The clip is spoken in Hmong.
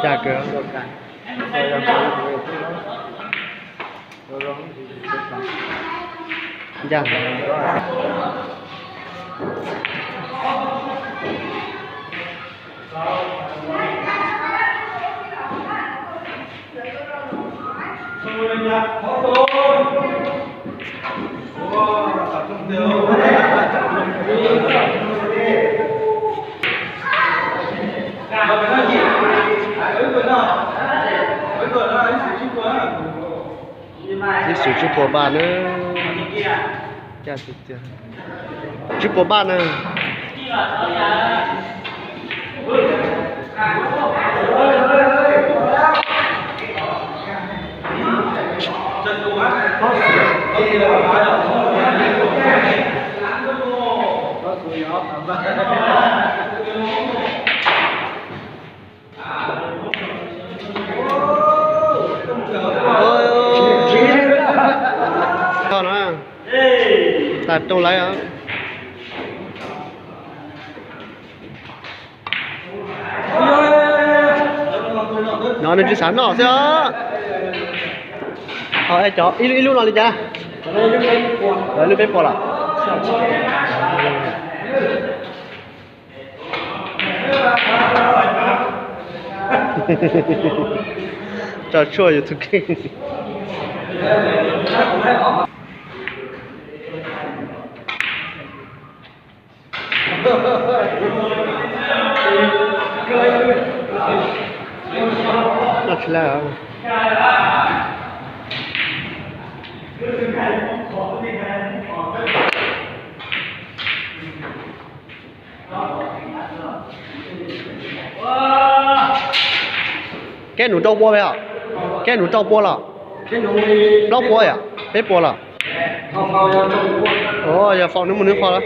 Ncaj kawg. Ncaj. Ib xus tsib puas npaj na. Tsib puas npaj na. Tag rau lawv. No nws tsis xav noj xwb os. Cov ib lub no li cas? Lub peb puas lawm. Tso tshuaj yus tus kheej. Noj tsis lawm. Keb nus rau pua os? Keb nus rau pua los? Plaub puas yom? Peb puas los? Yog faus nws mus nws qhov lawm.